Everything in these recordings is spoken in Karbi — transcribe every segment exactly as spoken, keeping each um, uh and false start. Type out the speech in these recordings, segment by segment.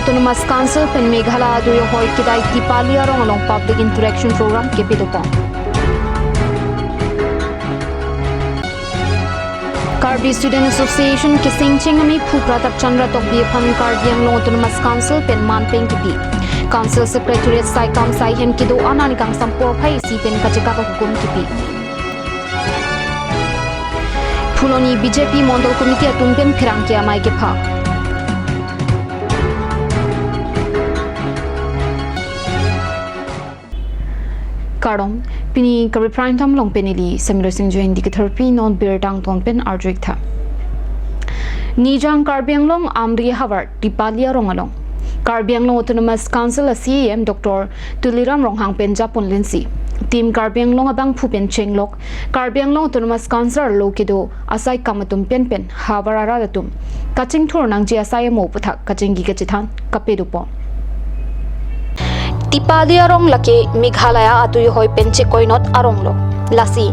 Autonomous Council pen Meghalaya adui ahoi kedai Tipali arong along public interaction program kepadopon. Karbi Student Association kesengcheng ameiphu Pratap Chandra Tokbi aphan Karbi Anglong Autonomous Council pen manpeng kipi. Council Secretariat saikam saihem kedo-an aningkangsam porphai isi pen kachekak ahukum kipi. Phuloni B J P Mondol Committee atum pen pherangke amei kepha. Kardom, pini Karbi Prime Time along pen neli Samilo Singh Join diketherpi non birta angton pen arjuik tha. Nijang Karbi Anglong Amri havar Tipali arong along Karbi Anglong Autonomous Council a C E M Doctor Tuliram Ronghang pen japon lensi, Team Karbi Anglong abangphu pen chenglok, Karbi Anglong Autonomous Council arlo kedo asai kam atum pen pen havar arat atum kachingthur nangji asai amo aputhak kachingki kachethan kapadopon. Tipali arong lake Meghalaya adui ahoi pen chekoinot arong lo. Lasi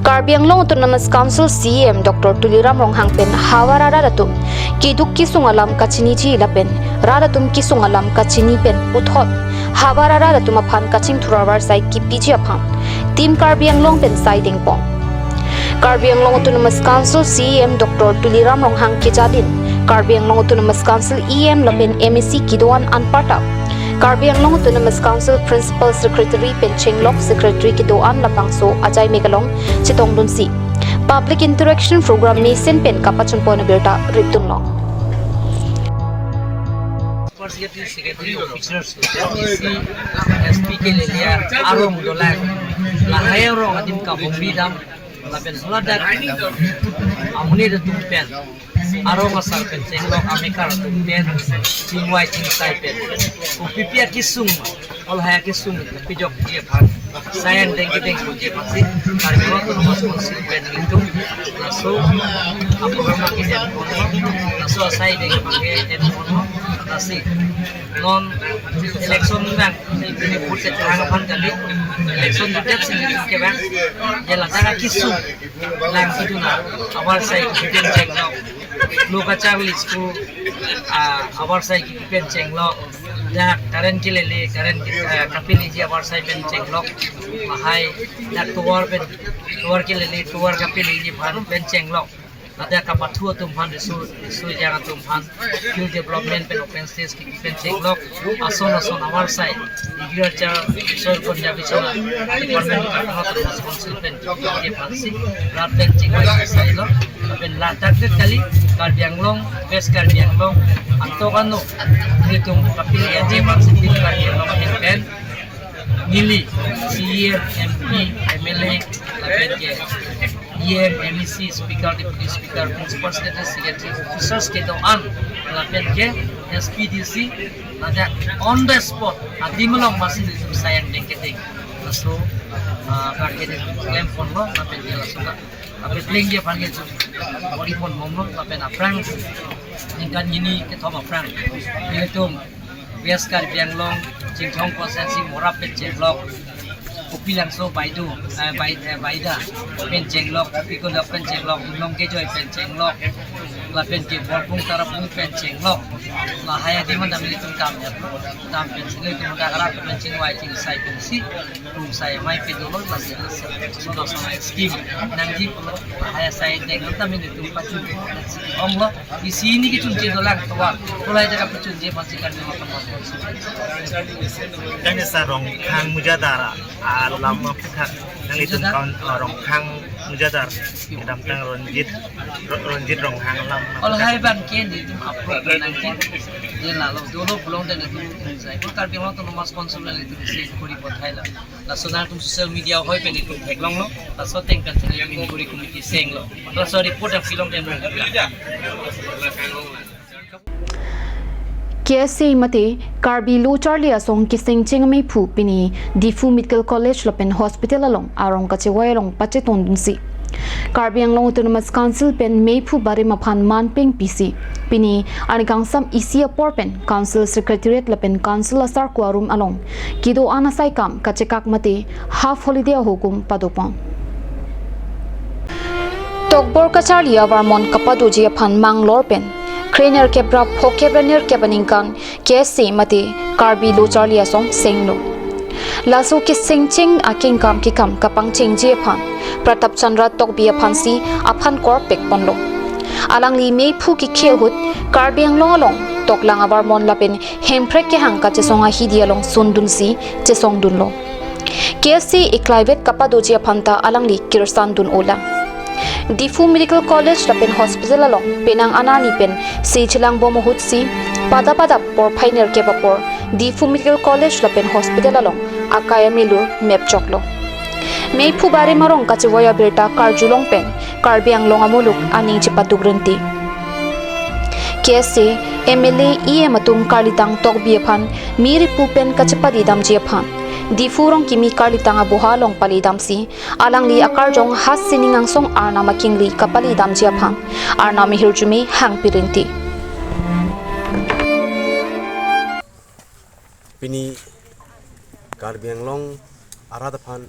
Karbi Anglong Autonomous Council C E M Doctor Tuliram Ronghang pen havar arat atum keduk kesung alam kachiniji lapen rat atum kesung alam kachini pen puthot havar arat atum aphan kachingthur avarsai kipiji aphan Team Karbi Anglong pen sai dengpon. Karbi Anglong Autonomous Council C E M Doctor Tuliram Ronghang kejalin Karbi Anglong Autonomous Council E M lapen M A C kedo-an anparta Karbi Anglong Autonomous Council Principal Secretary pen chenglok, Secretary kedo-an labangso ajai megalong chetongdunsi public interaction program mesen pen kapachunpon abirta ripdunlong. Superseded Secretary Officers, S P ke lele arong dolang, lahai arong adim kahumri dam, lapen haladak amonit atum pen, arong asar pen chenglok, amekar atum pen chingvai chingsai pen, kopipi akesung, lahai akesung pejokji aphan, sai angdeng kedeng ponji aphansi Karbi Anglong Autonomous Council pen nelitum laso aprogram ke-enponlo, laso asai deng ke-enponlo, lasi non election bang, ini vote kechehang aphan kali, election details ini ke bang, je ladak akesung lang situ na, avarsai kipi pen chenglok, lo kacharli school, ah, avarsai kipi pen chenglok, dak current kelele, current ke, ah, kapeleji avarsai pen chenglok, lahai dak tovar pen, tovar kelele, tovar kapeleji aphan pen chenglok. Ladak kapathu atum aphan, riso, riso ejang atum aphan, skill development pen open stage kipi pen chenglok, ason ason avarsai, agriculture, soil conservation department, Karbi Anglong Autonomous Council pen kipi aphansi rat pen chingvai sailo, lapen ladak ke kali, Karbi Anglong, West Karbi Anglong, atok ano, nelitum kapeleji aphansi Team Karbi Anglong pen, neli, C E M, M P, M L A, lapen ke E M, M A C, Speaker, Deputy Speaker, Principal Secretary, Secretary, Officers kedo-an, lapen ke S P D C, ladak on the spot, adim along masi nelitum sai angdeng kedeng, laso, ah, bang ke nelitum klem ponlo, lapen ke laso ka, lapen plengji aphan ke nelitum bor-i pon bomlo, lapen aphrang, ningkan hini kethom aphrang, nelitum West Karbi Anglong, Chinthong constituency, Morap pen chenglok, Kopilangso Baidu, eh, Bai-, eh, Baida pen chenglok, Kopi Kondok pen chenglok, Longke Joy pen chenglok, lapen ke Borpung Tarapung pen chenglok, lahai adim an dam nelitum dam ya, dam pen sini nelitum dak rat pen chingvai chingsai pensi, tum sai amei pedolo, lasi, lasi, sudah sama scheme, nangji pulo, lahai asai deng, dam nelitum pachun, onglo, isi neli kechunche dolang tovar. Pulai jaga kechunche pasti kan memang kan. Kan sa Ronghang Mujadar, ah, alam aputhak. Nanglitum Mujadar? Kaun, ah, Ronghang Mujadar. Kedamtang Ronjit, Ro-, Ronjit Ronghang alam. Lahai aputhak. Abang ke nelitum approve nangji. Dia lalu dulu belum dan itu saya. Karbi Anglong Autonomous Council dan itu isi kuri buat hai la. Laso nangtum social media ahoi pen itum theklonglo, laso ateng pen sini inquiry committee senglo. Laso report aphi long den. K S A mate Karbi Lo Charli Asong kesengcheng ameiphu pini Diphu Medical College lapen Hospital along arong kachevoi along pachetongdunsi Karbi Anglong Autonomous Council pen meiphu barim aphan manpeng pisi pini aningkangsam isi apor pen Council Secretariat lapen Council asarko arum along kedo-an asai kam kachekak mate half holiday ahukum padopon. Tokbor kacharli avarmon kapadoji aphan manglor pen kre nerkep ra phokep ra nerkep aningkan K S A mate Karbi Lo Charli Asong senglo. Laso kesengcheng akengkam kekam kapangchengji aphan Pratap Chandra Tokbi aphansi aphan korpek ponlo. Alangli meiphu kekhe ahut Karbi Anglong along toklang avarmon lapen Hemprek kehang kachesong ahidi along sundunsi chesongdunlo. K S A eklaivet kapadoji aphanta alangli kirsan dun-olang. Diphu Medical College lapen Hospital along penang anarni pen se chelangbom ahutsi pada pada porphai nerkep apor Diphu Medical College lapen Hospital along akai amelur mepchoklo. Meiphu barim arong kachevoi abirta karjulong pen Karbi Anglong amuluk aning chepaduk renti. K S A, M L A, E M atum karlitang Tokbi aphan miri pu pen kachepali damji aphan Diphu rong kimi karlitang aboha along pali damsi alangli akarjong ha sining angsong arnam akingri kapali damji aphan arnam ahirjume hangpi renti. Pini Karbi Anglong arat aphan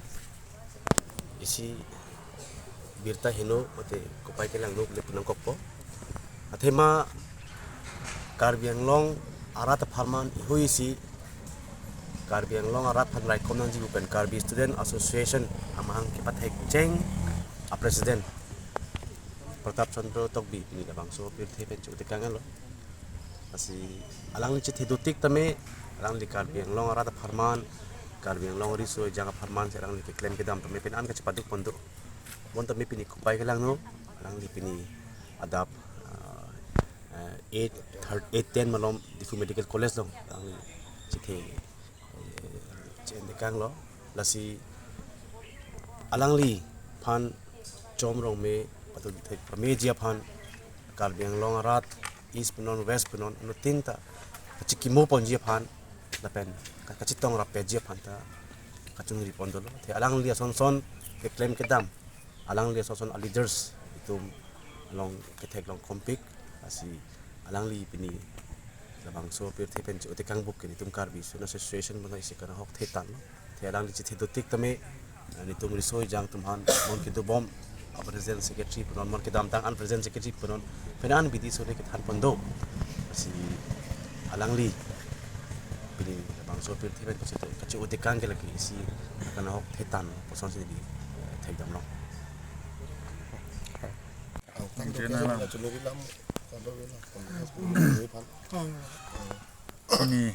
isi birta heno mate kopai kelangno le punang kokpo. Athema Karbi Anglong arat apharman ihui isi Karbi Anglong arat aphan raikom nangji pu pen Karbi Student Association amahang kepathekcheng a President Pratap Chandra Tokbi pini labangso pirthe pen chokdekang lo. Lasi alangli chethe dotik tame, alangli Karbi Anglong arat apharman, Karbi Anglong riso ejang apharman si alangli keklem kedam tame pen an kachepaduk pon do. Bon tame pini kopai kelangno, alangli pini adap, ah, eh, eight, third, eight, ten malom Diphu Medical College along alangli chethe, eh, che-endekang lo. Lasi alangliphan chom rong me patun thek pameji aphan Karbi Anglong arat East punon West punon anuttin ta kachikimo ponji aphan lapen ka-, kachitong rapji aphan ta kachunri pon dolo. Te alangli ason son keklem kedam, alangli ason son a leaders itum along ketheklong kompik, lasi alangli pini labangso pirthe pen chokdekang buk ke itum Karbi Student Association bangso isi kanahok thetan lo. Te alangli chethe dotik tame, eh, nelitum riso ejang atum aphan mon kedobom, a President Secretary punon, mon kedamtang an President Secretary punon, pen an bidi sore kethan pon do. Lasi alangli pini labangso pirthe pen kache-, kachokdekang ke lake isi kanahok thetan puson si neli, eh, thekdam long. Pini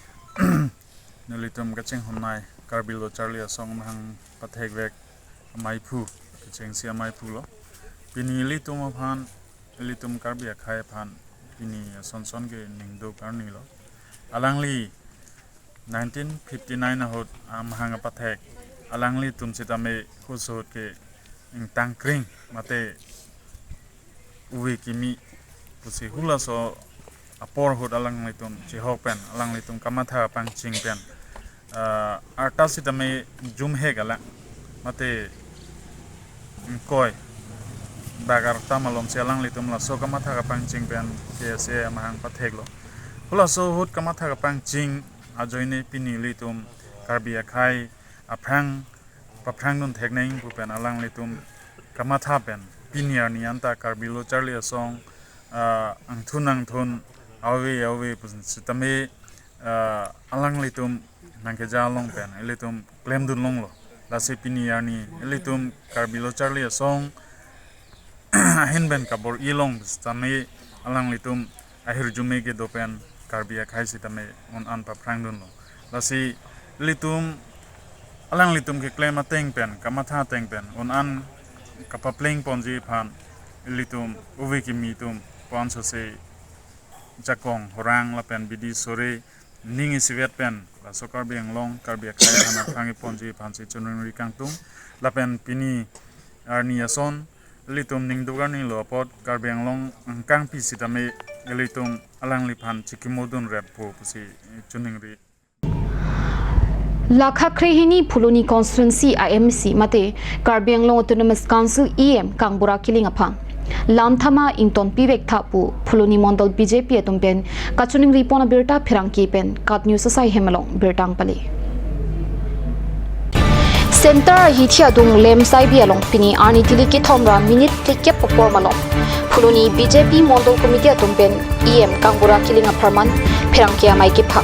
nelitum kachinghonnei Karbi Lo Charli Asong amahang pathekvek ameiphu, kechengsi ameiphu lo. Pini ilitum aphan, ilitum Karbi akhei aphan, pini ason son ke ningduk arni lo. Alangli nineteen fifty-nine ahut amahang apathek, alanglitum sitame hus ahut ke ingtangkring mate ove kimi pusi hulaso apor ahut alanglitum chihok pen, alanglitum kamatha pangcheng pen, ah, arta sitame jumhek alang mate ingkoi bak arta malom si alanglitum laso kamatha kapangcheng pen K S A amahang patheklo. Hulaso ahut kamatha kapangcheng ajoine pini ilitum Karbi akhei aphrang paphrangdun theknang pu pen alanglitum kamatha pen pini arni anta Karbi Lo Charli Asong, ah, angthun angthun, ave ave pusitame, ah, alanglitum nangkeja along pen ilitum klemdun longlo. Lasi pini arni ilitum Karbi Lo Charli Asong ahin pen kabor-i long pusitame alanglitum ahirjume kedo pen Karbi akhei sitame un-an paphrangdunlo. Lasi ilitum alanglitum keklem ateng pen, kamatha ateng pen un-an kapapleng ponji aphan ilitum ove kimi atum pon sose jakong horang lapen bidi sore ning isivet pen laso Karbi Anglong Karbi akhei aphan aphrang ponji aphansi choningri kangtung. Lapen pini arni ason ilitum ningduk arni lo apot Karbi Anglong angkangpi sitame ilitum alangliphan chikimodun rep po pusi choningri. Lakha krehini Phuloni constituency a M C mate Karbi Anglong Autonomous Council E M Kangbura Killing aphan lam thama ingtonpivek tha pu Phuloni Mondol B J P atum pen kachoningri pon abirta pherangke pen KAT News asai hem along birta pale. Center ahithi adung Lemsaibi along pini arni tili kethom ra minute phlikep apor malom Phuloni B J P Mondol Committee atum pen E M Kangbura Killing apharman pherangke amei kepha.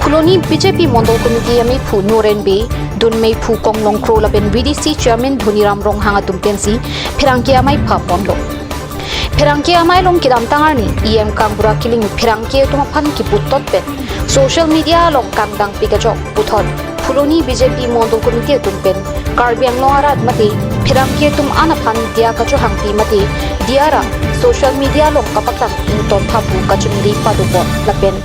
Phuloni B J P Mondol Committee ameiphu Noren Bey, dun meiphu Konglong Kro lapen V D C Chairman Dhoniram Ronghang atum pensi pherangke amei pha ponlo. Pherangke amei along kedamtang arni E M Kangbura Killing pherangke atum aphan kiputot pen social media along kangdang pik ajok puthot Phuloni B J P Mondol Committee atum pen Karbi Anglong arat mate pherangke atum an aphan diya kachohangpi mate diya ra social media along kapaklang ingtontha pu kachiningri padopon lapen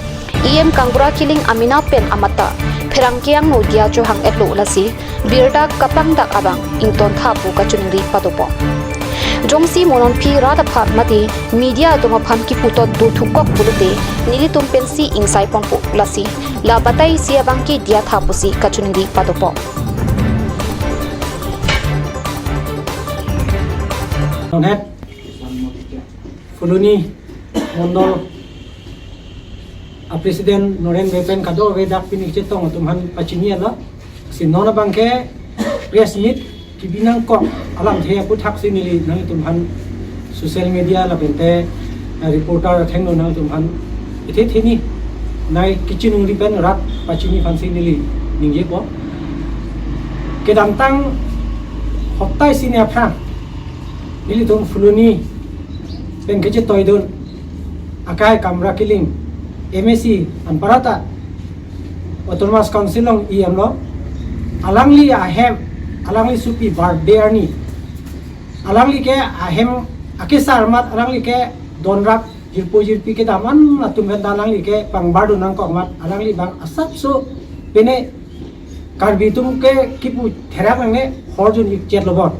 E M Kangbura Killing amena pen amata pherangke angno diya chohang-etlo, lasi birta kapangdak abang ingtontha pu kachiningri padopon. Jongsi mo non aphi rat aphan mate media atum aphan kiputot dothukok pulote nelitum pensi ingsai ponpo, lasi la batai isi abang ke diya tha pusi kachiningri padopon. Nonhet Phuloni Mondol a President Noren Bey pen kadokave dak pini kachetong atum aphan pachini-etlo. Si non abang ke press meet kebi nangkok alamthe aputhak si neli nanglitum aphan social media lapen te, eh, reporter athengno nanglitum aphan ithe theni nai kachiningri pen rat pachini aphan si neli ningjepo. Kedamtang hopta isi ni aphrang nelitum Phuloni pen kachetoidun akai Kangbura Killing M A C anparta Autonomous Council along E M lo, alangli ahem, alangli sopi birthday arni alangli ke ahem akesar mat alangli ke donrap jirpo jirpi kedam an atum pen ta alangli ke pangbar dun nangkok mat alangli abang asapso pine Karbi atum ke kipu therak nangne horjun ikchet lo bon.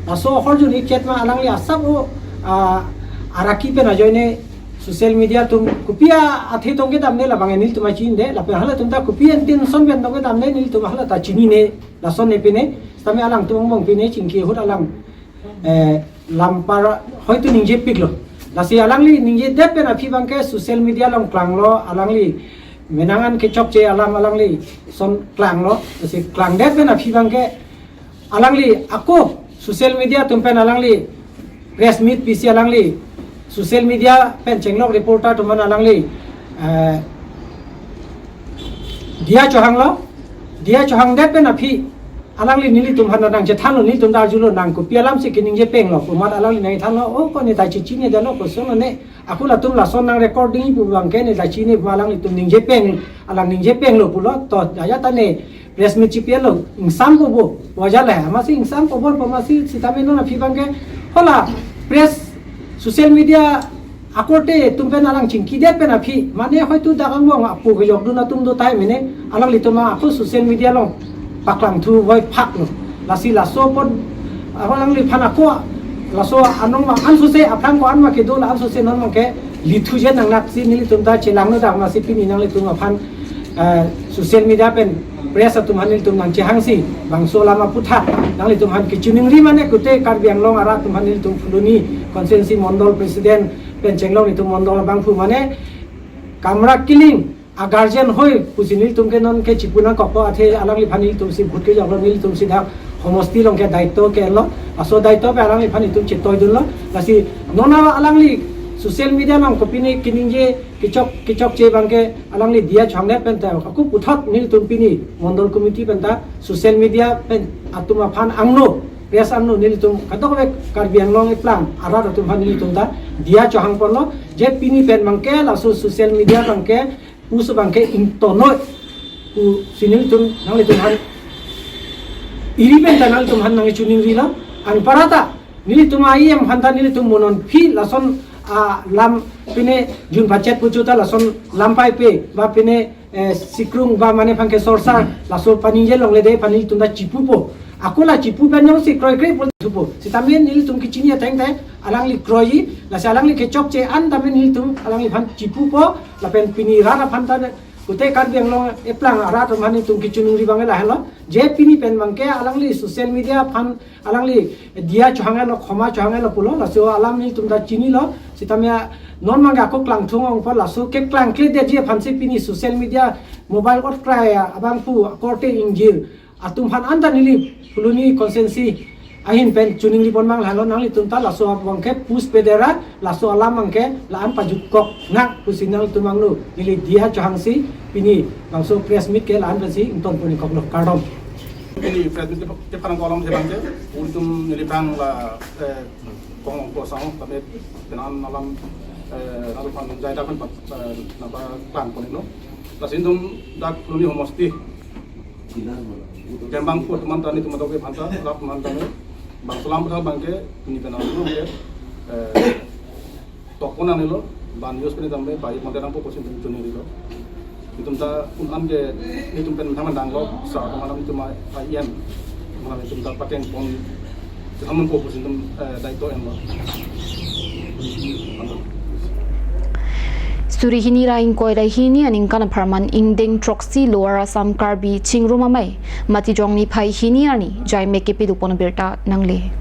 Laso horjun ikchet ma alangli asap o, ah, araki pen ajoine social media atum kopi athe tong kedamde labang nelitum achinde lapen halatum ta kopi intention pen tong kedamde nelitum hala ta chinine lason ne pine sitame alangtum angbong pine chingki ahut alang, eh, lampar hoitu ningjepiklo. Lasi alangli ningjedet pen aphi abang ke social media along klanglo, alangli menang an kechokche alam alangli son klanglo. Lasi klangdet pen aphi abang ke alangli ako social media atum pen alangli press meet pisi alangli social media pen chenglok reporter atum aphan alangli, eh, diya chohanglo, diya chohangdet pen aphi alangli nelitum aphan nangchethanlo, nelitum ta arjulo nang kopi alamsi keningje penglo pu mat alangli nangthanlo, o ko ne ta chechinedetlo koson ne, ako latum lason nang recording pu abang ke ne ta chini pu alanglitum ningje peng, alang ningje penglo pulo, to ajat ta ne press meet chipi-etlo, ingsampo bo, wajar la, amatsi ingsampo bo, amatsi sitame non aphi abang ke, hala, press, social media akorte atum pen alang chingkidet pen aphi, mane hoitu dak angbong apu kejokdun atum do tahai mene, alanglitum ako social media along paklangthu voi phaklo. Lasi laso apot, ako alangliphan ako, laso anong ma ansose aphrang ko-an ma kedo la ansose non ma ke, lithujen nangnaksi nelitum ta chelangno dak amatsi pini nanglitum aphan, eh, social media pen press atum aphan nelitum nangchehangsi bangso alam aputhak nanglitum aphan kachiningri mane kute Karbi Anglong arat atum aphan nelitum Phuloni constituency Mondol President pen chenglok nelitum Mondol abangphu mane Kangbura Killing a guardian hoi pusi nelitum ke non ke chipu nangkokpo athe alangliphan nelitumsi vote kejoklo, nelitumsi dak homosti along ke daito ke-enlo, laso daito pen alangliphan nelitum chetoidunlo. Lasi non alangli social media along kopine keningje kechok kechokche abang ke alangli diya chohangdet pen ta ako puthot nelitum pini Mondol Committee pen ta social media pen atum aphan angno, press angno nelitum kadokave Karbi Anglong eplang arat atum aphan nelitum ta diya chohang ponlo, je pini pen abang ke laso social media abang ke puso abang ke ingtonoi pusi nelitum nanglitum aphan iri pen ta nanglitum aphan nangchiningrilo, anparta nelitum E M aphan ta nelitum mo non aphi lason, ah, lam pine jun pachet puchu ta lason lam paipe ba pine, eh, sikrung ba mane aphan ke sorsar laso paningje longledet aphan nelitum ta chipupo. Ako la chipu pen jongsi kroikre pu thupo. Sitame nelitum kachini ateng te alangli kroiji, lasi alangli kechokche an tame nelitum alangliphan chipupo, lapen pini rat aphan ta kute Karbi Anglong eplang arat aphan nelitum kachiningri abang lahelo. Je pini pen abang ke alangli social media aphan alangli diya chohang-etlo, khoma chohang-etlo pulo, laso alam nelitum ta chinilo, sitame non abang ke ako klangthung ongpo, laso keklangkledetji aphansi pini social media mobile otkrai abangphu akorte ingjir atum aphan anta neli Phuloni constituency ahin pen choningri pon abang lahelo, nanglitum ta laso abang ke puspedera, laso alam abang ke la-an pajutkok nang pusi nanglitum angno neli Diha Chauhangsi pini bangso press meet ke la-an pensi ingtonpon-ikoklo, kardom. Pini press meet ke, ke parang kolom si abang ke, ulitum neli bang la, eh, kong kosong kami penang alam, eh, nanglitum aphan jai dak pen, eh, nangpaklang pon-iklo. Lasi nelitum dak Phuloni homosti kembang put mantan itu matok ke phanta, lap mantan bangso alam pen abang ke, pini penang alam ke, eh, tokpon nangnelo, ban use pini tambe, bai monte nangpo pusi nelitum choningrilo. Itum ta un-an ke, itum pen thaman danglo, sa atum alam itum a-, a-yen, malam itum ta pateng pon, itum thaman po pusi itum, eh, daito enlo. Suri hini ra ingkoi ra hini aningkan apharman ingdeng throksi Lower Assam Karbi Chingrum Amei Matijong niphai hini arni jaimek kepi dopon abirta nangle.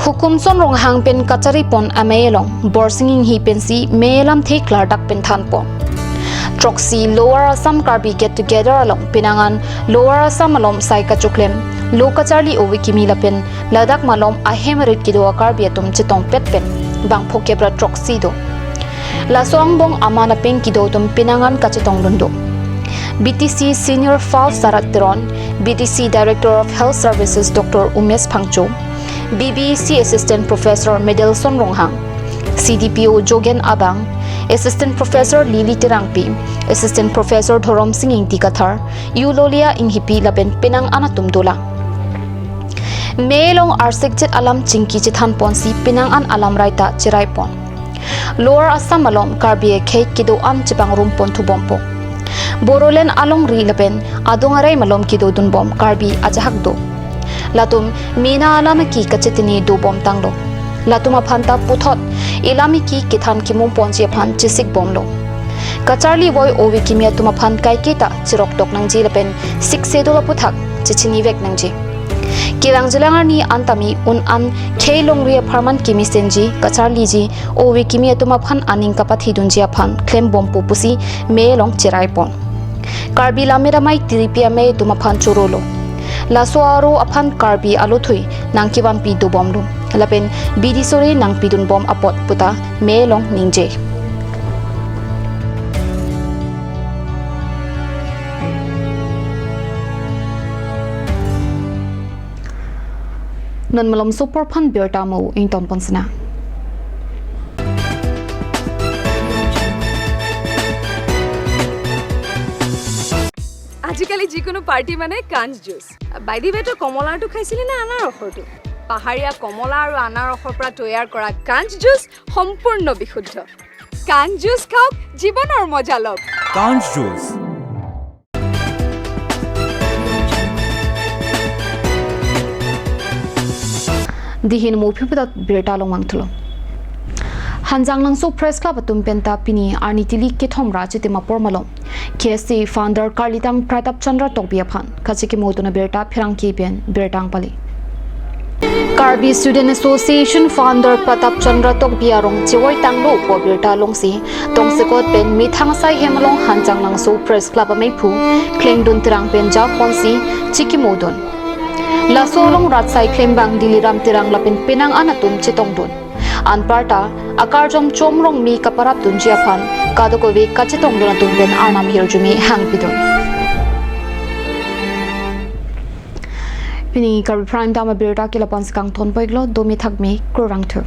Hukumson Ronghang pen kacharipon amei along Borsing Inghi pensi mei alamthe klardak pen thanpon. Throksi Lower Assam Karbi Get Together along penang an Lower Assam along sai kachoklem, lo kacharli ove kimi lapen ladak malom ahem arit kedo a-Karbi atum chetongpet pen bang phokep ra throksi do. Laso angbong aman apeng kedo atum penang an kachetongdun do. B T C Senior Faust Sarat Teron, B T C Director of Health Services Doctor Umesh Phangcho, B B E C Assistant Professor Medelson Ronghang, C D P O Jogen Abang, Assistant Professor Lily Terangpi, Assistant Professor Dhorom Sing Ingti Kathar, Eulolia Inghipi lapen penang an atum dolang. Mei along arsik-jet alam chingki chethanponsi penang an alam raita cheraipon. Lower Assam along Karbi akhei kedo an chepangrumpon thubompo. Bodoland alongri lapen adung arei malom kedodunbom Karbi ajahak do. Latum mena alam aki kachetini dobom tanglo. Latum aphan ta puthot ilam iki kethan kimumponji aphan chesikbomlo. Kacharli voi ove kimi atum aphan kaiketa cheroktok nangji lapen siksedo laputhak chechinivek nangji. Kelang jelang arni an tame un-an khei longri apharman kemisenji, kacharliji, ove kimi atum aphan aning kapathidunji aphan klembompo pusi mei along cheraipon. Karbi Lammet Amei tiripi amei atum aphan chorolo. Laso aro aphan Karbi alothui nangkevanpi dobomlo. Lapen bidi sore nangpidunbom apot puta mei along ningje. Non malom sopor aphan birta mo ingtonpon sina. আজিকালি যিকোনো পাৰ্টি মানে কাঞ্চ juice. By the ৱে, তই কমলাৰটো খাইছিলি নে আনাৰসৰটো? পাহাৰীয়া কমলা আৰু আনাৰসৰ পৰা তৈয়াৰ কৰা কাঞ্চ জুচ সম্পূৰ্ণ বিশুদ্ধ। কাঞ্চ জুচ খাওক, জীৱনৰ মজা লওক। Kanch Juice. Dihin mo phipedat birta along vangthulo. Hanjanglangso Press Club atum penta pini arni tili kethom ra chitim apor malom K S A founder Karlitang Pratap Chandra Tokbi aphan kachikimodun abirta pherangke pen birta nangpale. Karbi Student Association founder Pratap Chandra Tokbi arong chevoi tanglo pu abirta alongsi tongsekot pen methang asai hem along Hanjanglangso Press Club ameiphu Klengdun Terang pen japonsi chikimodun. Laso along rat asai klembang Diliram Terang lapen penang an atum chetongdun. Anparta akarjom Chomrongmi kaparapdunji aphan kadokave kachetongdun atum pen arnam hirjume hangpidun. Pini Karbi Prime Time abirta ke lapu-an si kangtonpo-iklo, dome thakme, kurvangthu.